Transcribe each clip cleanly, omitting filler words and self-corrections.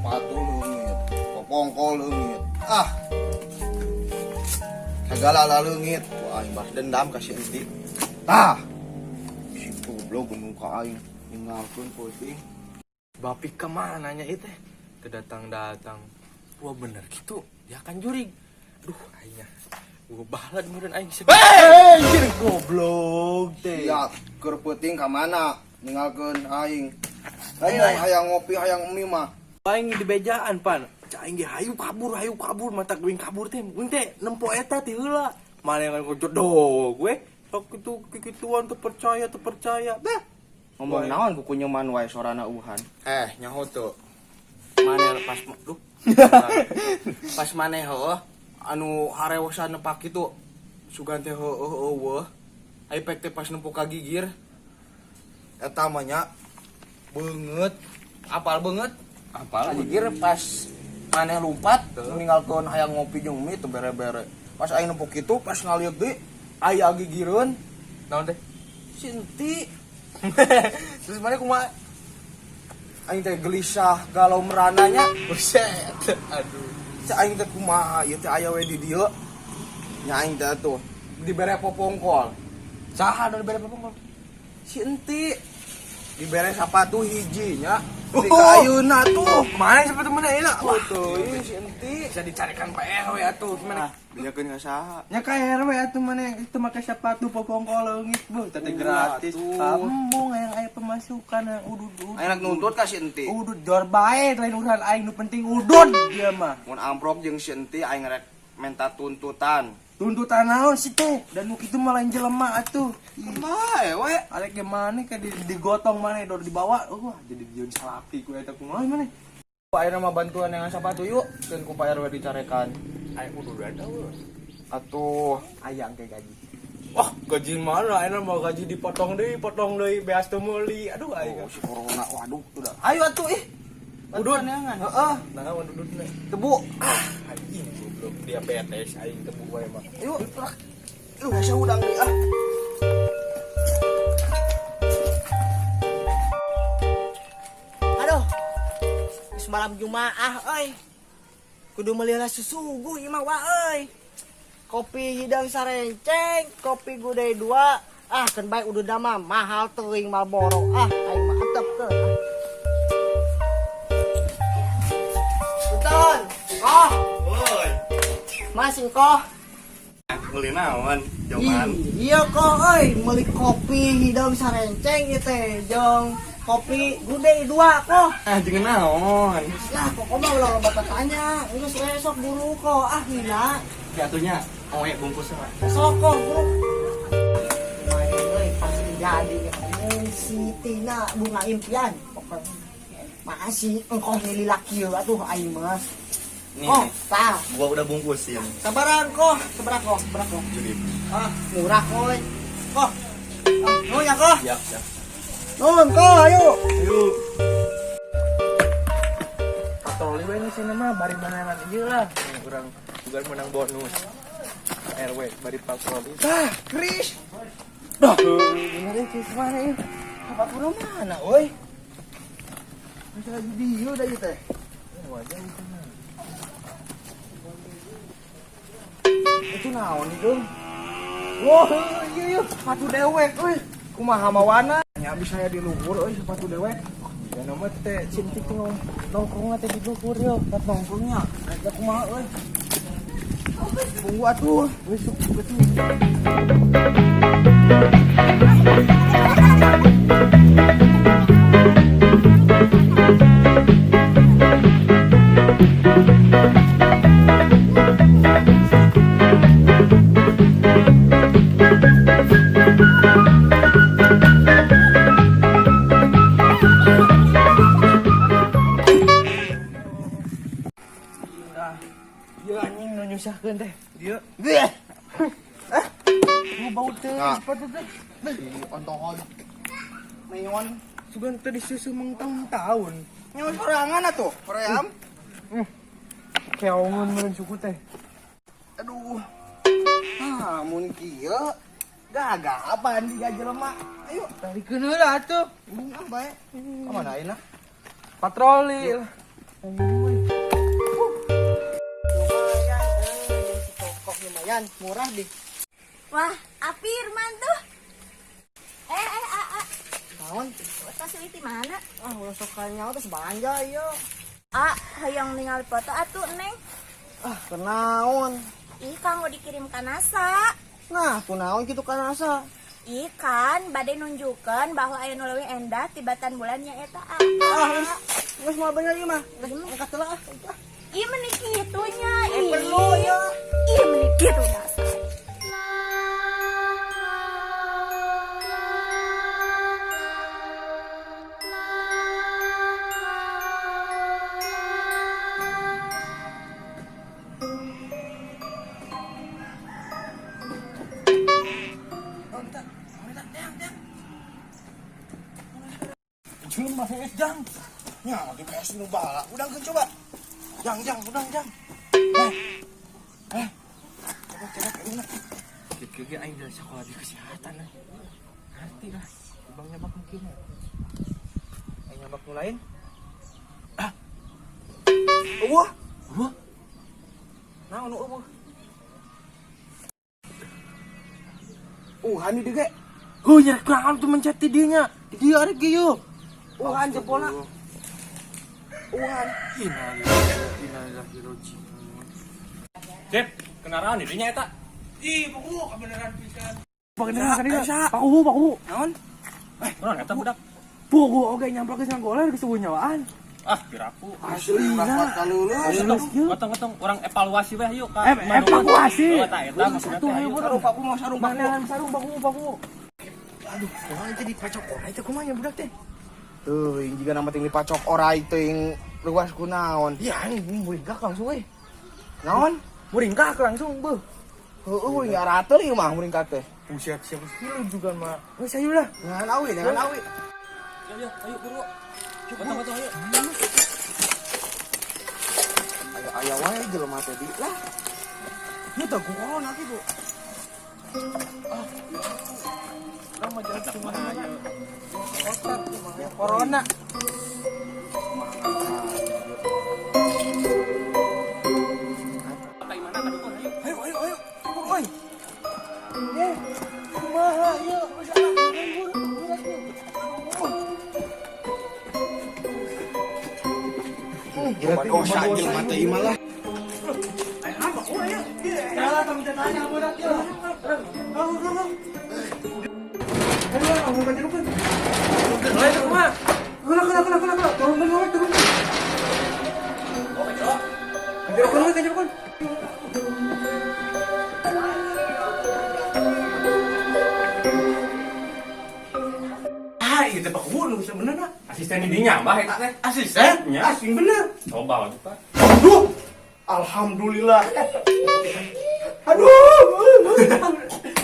Sepatu leungit, popongkol leungit. Ah. Sagala leungit. Wah, aing balas dendam ka si Enti. Tah. Si goblok gunung ka aing ninggalkeun peuting. Bapi kemana nya itu? Kedatang-datang. Wah bener gitu, dia kan jurig. Duh, aingnya. Gua bahala kemudian aing sedih. Hey! Anjir goblok teh. Sia, keur peuting ka mana? Ninggalkeun aing. Aing hayang ngopi, hayang mie mah. Aing di bejaan pan. Cak aing ge hayu kabur mata guing kabur teh. Guing teh nempo eta ti heula. Mana yang jodoh gue. Sok kitu kikituan teu percaya teu percaya. Bah. Ngomong naon kuku nyeman wae sorana uhan. Eh, nyaho teu. Mane pas duh. Pas maneh heueuh anu harewosan nepak kitu sugan teh heueuh eueuh. Ai pek teh pas nempo ka gigir. Eta mah nya beungeut. Apal beungeut? Apal gigir pas maneh lumpat ninggalkeun hayang ngopi jeung mie teu bere-bere. Pas aing nempo kitu pas ngalieu deui aya gigireun. Naon teh? Si Enti. Terus maneh kumaha? Aing teh gelisah galau merananya. Buset. Aduh. Cek aing teh kumaha ieu teh aya we di dieu. Nya aing teh tuh dibere popongkol. Saha nu dibere popongkol? Si Enti. Dibere sapatu hiji nya. Di ka ayeuna tuh. Mana sepatu mana enak? Wah, teuing si Enti. Bisa dicarikan Pak RW atuh gimana? Bejakeun ka saha? Nya ka RW atuh mana itu make sepatu popongkol leungit beuh teh gratis. Kamu yang aya pemasukan yang udud. Aing rek nuntut ka si Enti. Udud jor bae lain urusan aing nu penting udud dia mah. Mun amprok jeung si Enti aing rek menta tuntutan. Tuntutan naon sih teh? Dan nu kitu mah lain jelema atuh. Kumaha we? Arek ge maneh ka digotong maneh dor dibawa. Wah, jadi dijieun salaki ku eta kumaha maneh? Ayeuna mah bantuan yang sapatu yuk, keun ku Pak RW dicarekan. Aing udud ada we. Atuh ayang ke gaji. Wah, gaji mana? Ayeuna mau gaji dipotong deui, potong deui, beas teu meuli. Aduh aing. Oh, si corona, waduh, udah. Ayo atuh ih. Udud. Heeh. Nah, udud udud. Tebu. Ah, anjing goblok diabetes aing tebu wae mah. Yuk, lu biasa udang deui ah. Aduh. Geus malam Jumaah euy. Kudu meuli heula susuguh ieu mah wa euy. Kopi hidang sarenceng, kopi gudai 2. Ah, keun bae ududna mah mahal teuing Marlboro. Ah, aing mah antep keun. Punten. Oh. Woi. Mas engkoh. Meuli naon? Joman. Iya kok euy, meuli kopi hidang sarenceng ieu teh jeung kopi gudai 2 kok. Ah, jeung naon? Lah, pokoknya mah ulah loba tanya. Geus we sok buru kok. Ah, lila. Ya atunya oe bungkus mah. Sok kok buru. Lumayan euy, pasti jadi si Tina bunga impian. Pokoknya masih engkoh milih laki atuh aing mah. Nih, oh, tah. Gua udah bungkusin. Sabaran kok, sabaran kok, sabaran kok. Jadi. Ah, murah kok. Kok. Ah, nuhun ya kok. Siap, siap. Nuhun kok, ayo. Ayo. Patroli we geus cenah mah bari mananan ieu lah. Urang bukan menang bonus. RW bari patroli. Tah, Kris. Dah, bener ya Kris mana ieu? Sepatu mana euy? Masih lagi dieu da ieu teh. Wajah itu mah. Itu naon itu? Wah, iya iya, sepatu dewek euy. Kumaha mawana? Nya bisa ya di luhur euy sepatu dewek. Ya nama teh cintik teh nongkrong teh di luhur yo. Tempat nongkrongnya. Ada kumaha euy? Tunggu atuh. Besok betul. Ya anjing nu nyusahkeun teh. Dieu. Lu bau teh Nah. sepatu teh. Si ontohon. Meon. Sugan teh disusu mengtahun-tahun. Nyawa sorangan atuh, hoream. Keongan meureun suku teh. Aduh. Ah, mun kieu gagah apaan di jelema. Ayo, Tarikeun heula atuh. embung ah bae. Ka mana ayeuna? Patroli lah. Lumayan euy, si tokok lumayan, murah deh. Wah, Apirman tuh. Eh, eh, ah, ah. Naon? Tas euy ti mana? Ah, ulah sok nyawa terus belanja ieu. Ah, hayang ningali foto atuh, Neng. Ah, kenaon? Ih, kanggo dikirim ka NASA. Nah, kunaon kitu kana asa? Ih, kan bade nunjukkeun bahwa aya nu leuwih endah tibatan bulan nya eta ah. Ah, geus geus moal bener ieu mah. Geus angkat heula ah. Ih, meni kitu nya. Eh, Ih. perlu ieu. Ih, meni kitu dasar. Jelema hees jang. Nya make PS nu bala. Udangkeun coba. Jang jang udang jang. Eh. Eh. Coba coba kayak Kieu ge aing dari sekolah di kesehatan eh. Ngerti lah. Bang nyabak mungkin. Aing nyabak nu lain. Ah. Eueuh. Eueuh. Naon nu eueuh? Uhan di dieu ge. Heuh nyerek naon tuh mencet di dieu nya. Di dieu arek ge yeuh. Uhan jempolna. Uhan. Innalillahi innalillahi rojiun. Cep, kendaraan di dinya eta. Ih, paku kebenaran pisan. Pakenaran ka dieu. Paku, paku. Naon? Naon eta budak? Pugu oge nyamplak geus goler geus eueuh nyawaan. Ah, piraku. Asli rapat kalulus. Gotong gotong urang evaluasi weh yuk ka. Evakuasi. Oh, eta eta maksudna Satu teh, ayo ayo. Sarung paku mau sarung paku. Mana sarung paku paku. Aduh, kumaha jadi pacok orai teh kumaha nya budak teh? Tuh, yang jiga nama ting dipacok orai teuing luas kunaon. Ya, ini muringkak langsung we. Naon? Muringkak langsung, beuh. Heueuh uing arateul ieu mah muringkak teh. Buset, siapa sih lu juga mah. Wes ayo lah. Jangan awi, jangan awi. Ayo, ayo buru. Gotong gotong ayo. Aya aya wae jelema teh di lah. Nu teh ku corona kitu. Urang mah jalan cuma Corona. Ka imana ka dukun ayo. Ayo ayo ayo. Oi. Eh, kumaha ieu? Loba dosa jelema teh ieu mah lah. Salah kamu tanya budak ieu. Ayo lah, ngomong aja kan. Lain kumaha? Kena kena kena kena kena. Turun turun turun. Kanjero kanjero kan. Ah, ieu teh paku nu bisa bener nah. Asisten di dinya bah eta teh. Asisten? Nya. Asing bener. Coba we Pak. Aduh. Alhamdulillah. Aduh.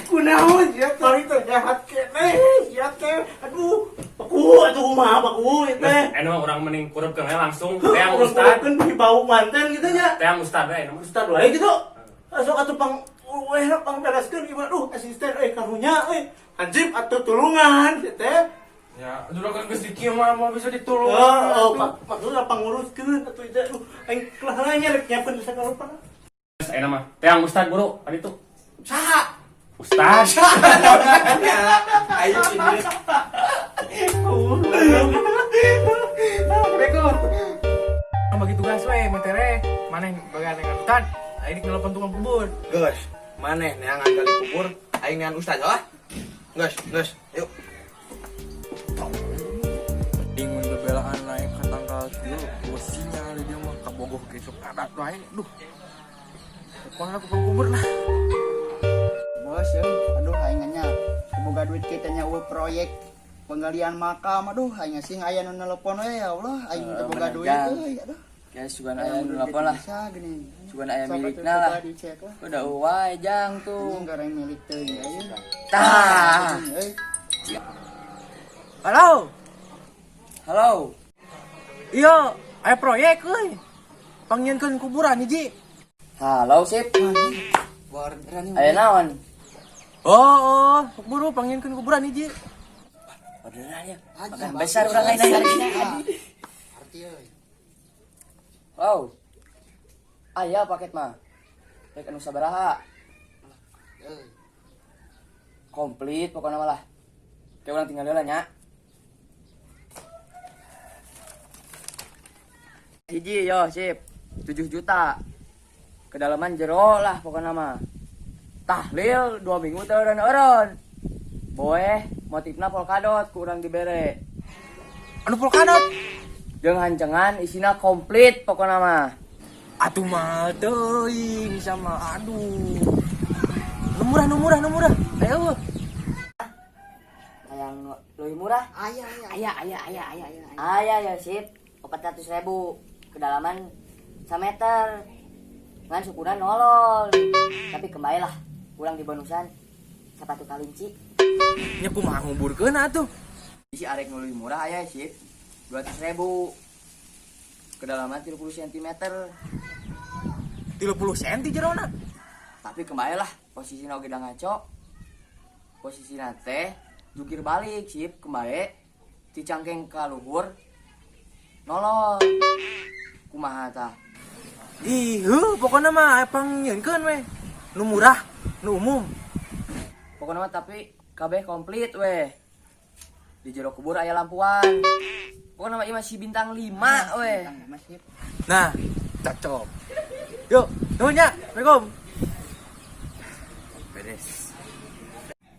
Kunaon sia tadi teh jahat keneh, sia teh. Aduh, paku atuh kumaha paku ieu teh. Enak mah urang mending kurupkeun we langsung teang Urang ustad. kurupkeun di bau manten gitu nya. Teang ustad we nama. Ustad wae gitu. Sok atuh pang weh pang bereskeun gimana duh asisten euy karunya euy. Anjib atuh tulungan sia teh. Ya, dulu kan geus dikieu mah mau bisa ditulung. Oh, oh, maksudnya panguruskeun atuh ieu aduh aing kelah nya rek nyiapkeun sagala rupa. Geus enak mah. Teang ustad buru ka ditu. Saha? Ustad. Ayo ini. Assalamualaikum. Bagi tugas we matere, maneh bagian dengan ustad. Aing nelpon tukang kubur. Geus, maneh neangan gali kubur, aing neangan ustaz lah. Geus, geus, yuk. Bingung bebelaan naik ke tanggal kieu, gua sinyal di dia mah kabogoh ge sok adat wae. Duh. Pokoknya aku tukang kubur lah. Bos, euy, aduh aing nya boga duit kita nya eueuh proyek penggalian makam aduh aing sing aya nu nelpon we ya Allah aing teu boga bener, duit Jang. euy aduh. Kayak sugan Aya aya nu nu duit nelpon lah. bisa geuning. Sugan aya Sok milikna atuh lah. coba dicek lah. Udah wae jang tuh. Anjing goreng milik teuing euy. Tah. Euy. Halo. Halo. Iya, aya proyek euy. Pangnyieunkeun kuburan hiji. Halo sip. Aya naon? Oh, oh, buru pangnyieunkeun kuburan hiji. Orderan ya. Makan besar urang lain lain. Arti euy. Halo. Aya paket mah. Rek anu sabaraha? Komplit pokoknya malah. Kayak urang tinggal heula nya. Hiji yo sip. 7 juta. Kedalaman jero lah pokoknya mah. Tahlil 2 minggu teh eureun-eureun. Boeh motifna polkadot ku urang dibere. Anu polkadot. Jeung hancengan isina komplit pokokna mah. Atuh mah teuing sama aduh. Nu murah nu murah nu murah. Ayo. Hayang leuwih murah? Aya aya. Aya aya aya aya aya. Aya ya sip. 400.000. Kedalaman 1 meter. Ngan sukuna nolol. Tapi kembali lah kurang di bonusan sepatu kalinci. Nya kumaha nguburkeun atuh? Isi arek nu leuwih murah aya sip. 200.000. Kedalaman 30 cm. 30 cm jerona. Tapi kembali lah posisina oge da ngaco. Posisina teh jungkir balik sip kembali ti cangkeng ka luhur nolol. Kumaha tah? Ih, heuh pokona mah pang nyieunkeun we. Nu murah, nu umum. Pokona mah tapi kabeh komplit weh. Di jero kubur aya lampuan. Pokona mah ieu masih bintang 5 weh. Nah, cocok. Yuk, nuhun nya. Assalamualaikum. Beres.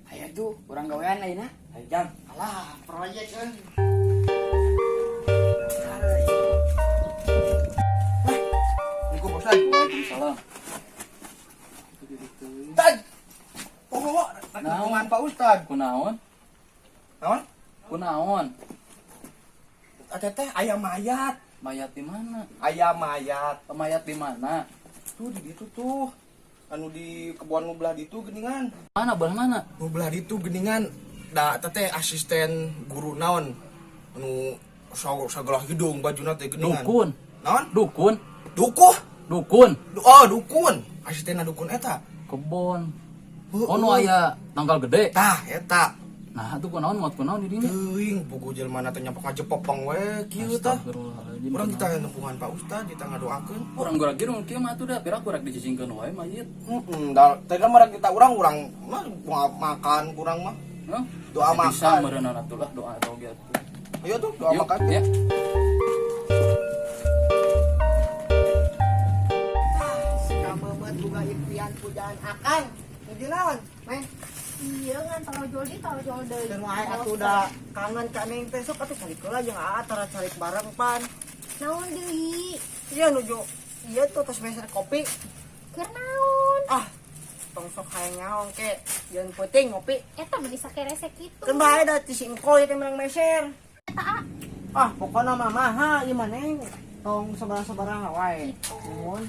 Ayo tuh, urang gawean ayeuna. Ayo jang. Alah, proyek euy. Assalamualaikum Ustaz. Waalaikumsalam. Tad. Oh, naon Pak Ustad? Kunaon? Naon? Kunaon? Teh teh aya mayat. Mayat di mana? Aya mayat. Mayat di mana? Tuh di ditu tuh. Anu di kebun nu belah ditu geuningan. Mana belah mana? Nu belah ditu geuningan. Da teh asisten guru naon? Anu sagelah hidung bajuna teh geuningan. Dukun. Naon? Dukun. Dukuh. Dukun. Oh, dukun. Asisten dukun eta. Kebon. Oh, nu aya tanggal gede. Tah, eta. Nah, atuh kunaon maot kunaon di dinya? Teuing buku jelema teh nyampak ngajepopong we kieu tah. Astagfirullahaladzim. Urang kita nempungan Pak Ustad, kita ngadoakeun. Urang geura ge nu kieu mah atuh da pira kurang dicicingkeun wae mayit. Heeh, da teh mah kita urang-urang mah makan kurang mah. Hah? Doa Bisa makan. meureun atuh lah doa atau ge atuh. Ayo tuh doa Yuk, makan. ya. Kamemet boga impian pujaan akang. Nuju naon, Meh? Iya ngan torojol di torojol deui. Dan wae atuh da kangen ka neng teh sok atuh calik heula jeung aa tara calik bareng pan. Naon deui? Iya nuju. Iya tuh tos meser kopi. Keur naon? Ah, tong sok hayang nyaong ke. Jeung peuting ngopi. Eta mah sakeresek kitu. Keun bae da ti si engkoy teh menang meser. Eta ah. Ah, pokona mah maha ieu mah neng. Tong sabaraha-sabaraha wae. Nuhun.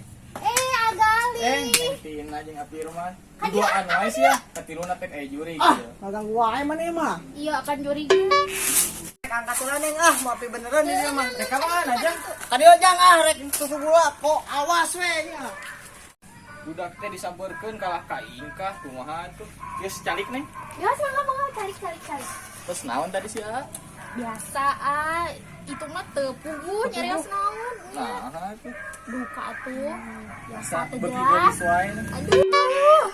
Agali. Tina jeung Api Roman. Kan Duaan wae sih ya, katiluna teh juri Ah, gitu. ngaganggu wae maneh mah. Iya akan juri. Rek angkat heula neng ah, mau api beneran ini mah. Rek ka mana jang? Ka dieu jang ah rek susu gula kok awas we nya. Budak teh disampeurkeun kalah ka ingkah kumaha tuh. Geus calik neng. Ya mangga mangga calik calik calik. Terus naon tadi sih ah? Biasa ah, itu mah teu puguh nyarios naon. Nah, tuh. Duka atuh. Biasa teu Beuki jelas. geulis wae nih. Aduh.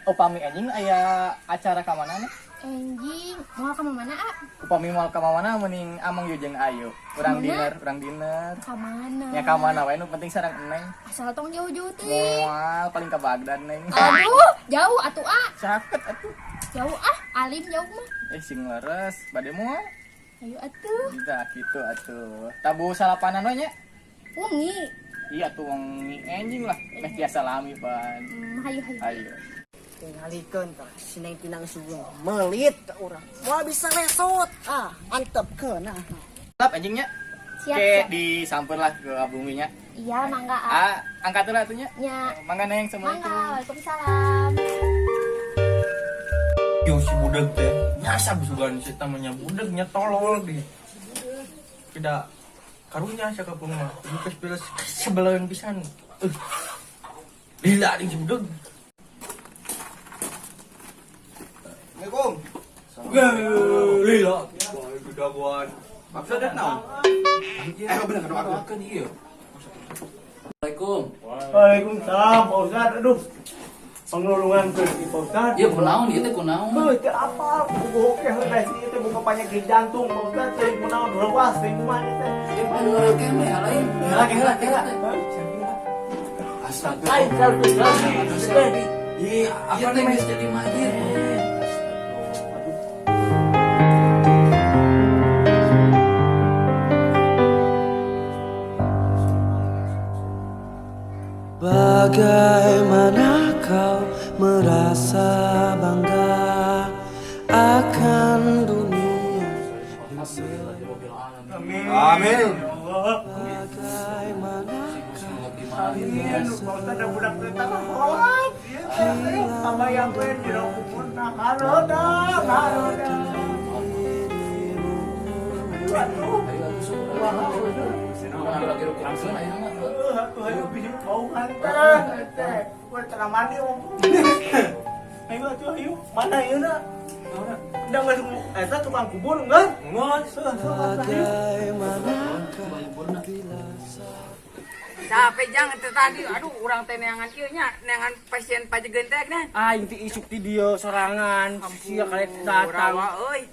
Upami anjing aya acara ka mana nih? Anjing, mau ka mana ah? Upami moal ka mana mending amang yeuh jeung ayu. Urang Mana? dinner, urang dinner. Ka mana? Nya ka mana wae nu penting sareng eneng. Asal tong jauh-jauh teh. Moal paling ka Bagdad neng. Aduh, jauh atuh ah. Caket atuh. Jauh ah, alim jauh mah. Sing leres, bade moal. Ayo atuh. Bisa gitu atuh. Tabu salapanan we nya. Wengi. Iya tuh wengi anjing lah. Meh tiasa lami pan. Hayu hayu. Ayo. Tingalikeun tah si neng tinang sugung melit ka urang. Moal bisa lesot. Ah, antepkeun ah. Lap anjingnya. Siap, Oke, siap. disamper lah ke buminya. Iya, mangga ah. Ah, angkat lah atunya. Nya. Mangga neng, assalamualaikum. Mangga, waalaikumsalam. Yo si budak teh nyasab sugan si tamanya budegnya tolol di. Tidak karunya sia kampung mah. Geus beres sebeleun pisan. Lila ding si budeg. Assalamualaikum. Lila. Wah, gedaguan. Maksudnya naon? Bener doakeun. Doakeun ieu. Assalamualaikum. Waalaikumsalam, Pak Ustad. Aduh. Panglulungan teu Pak Ustad. Ieu kunaon ieu teh kunaon? Heuh, teu apal. Bogoh oke heuh sih ieu teh boga penyakit jantung, Pak Ustad. Teuing kunaon reuas teuing kumaha ieu teh. Eh, anu kene lain. Heula heula heula. Astaga. Lain selfie, selfie. Iya, apa teh geus jadi mayit. Bagaimana kau merasa bangga akan dunia? Amin. Bagaimana Amin, Pak Ustad ada budak teh tanah sholat. Ieu teh kabayang we di kubur na haroda, haroda. Aduh, atuh. Atuh ayo bisi bau teh teh. Gua cenah mandi Ayo atuh ayo. Mana ieu na? Udah nggak eta tukang kubur enggak? Enggak, ayo. Bagaimana Capek jang teh tadi, aduh urang teh neangan ieu nya, neangan pasien pajegeun teh nya. Aing ti isuk ti dieu sorangan, sia karek datang. Rawa euy.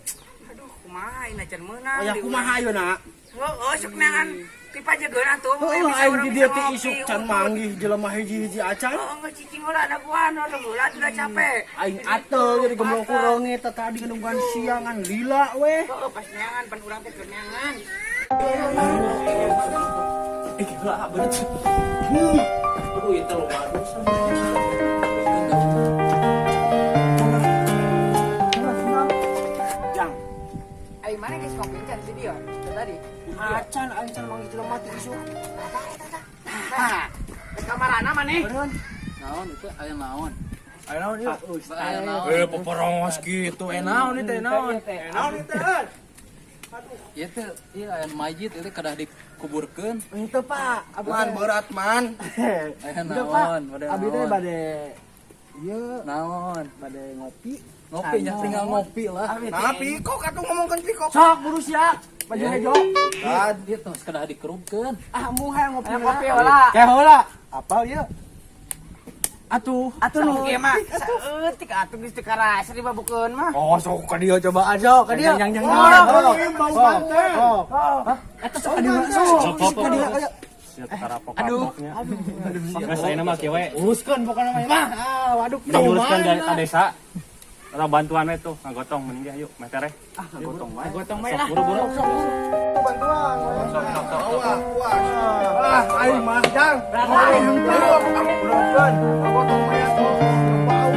Aduh kumaha ini can meunang. Aya kumaha ayeuna? Heeh, sok neangan ti pajegeun atuh. Heuh, aing di dieu ti isuk can manggih jelema hiji-hiji acan. Heeh, geus cicing heula daguan, aduh heula udah capek. Aing atel jadi gemblong ku reungit teh tadi nungguan siangan lila weh. Heeh, pas neangan pan urang teh keur neangan. Eh, gila bener. Aduh, ieu teh loba dosa. Jang. Ai mana geus ngopi can si dieu tadi? Acan aing can manggih jelema ti isuk. Nah, ke kamarana maneh? Naon itu aya naon? Aya naon ieu? Aya naon? Eh, poporongos kitu. Eh, naon ieu teh naon? Naon ieu teh? Ieu teh ieu aya mayit ieu teh kedah dikuburkeun. Itu Pak, abdi Man berat man. Aya naon? Bade abdi teh naon? bade ieu Naon? bade ngopi. Ngopi nya tinggal ngopi lah. Nah, pikok atuh ngomongkeun pikok. Sok buru sia, baju hejo. Ieu teh kedah dikerubkeun. Ah, mung hayang ngopi. Ngopi heula. Teh heula. Apal ieu? Atuh, atuh nu Ieu mah saeutik atuh geus teu karasa dibabukeun mah. Oh, sok ka dieu cobaan sok ka dieu. Jang jang jang. Bau teh. Eta sok ka dieu. Sok ka dieu. Aduh. Geus ayeuna mah kieu we. Uruskeun pokona mah mah. Ah, waduh. Mending uruskeun ka desa. Atau bantuan we tuh ngagotong mending ge ayo meh tereh. Ah, ngagotong wae. Ngagotong wae lah. Buru-buru. Bantuan. Sok sok sok. Wah, wah. Ah, aing mah jang. Aing henteu. Uruskeun. Ngagotong wae atuh. Bau.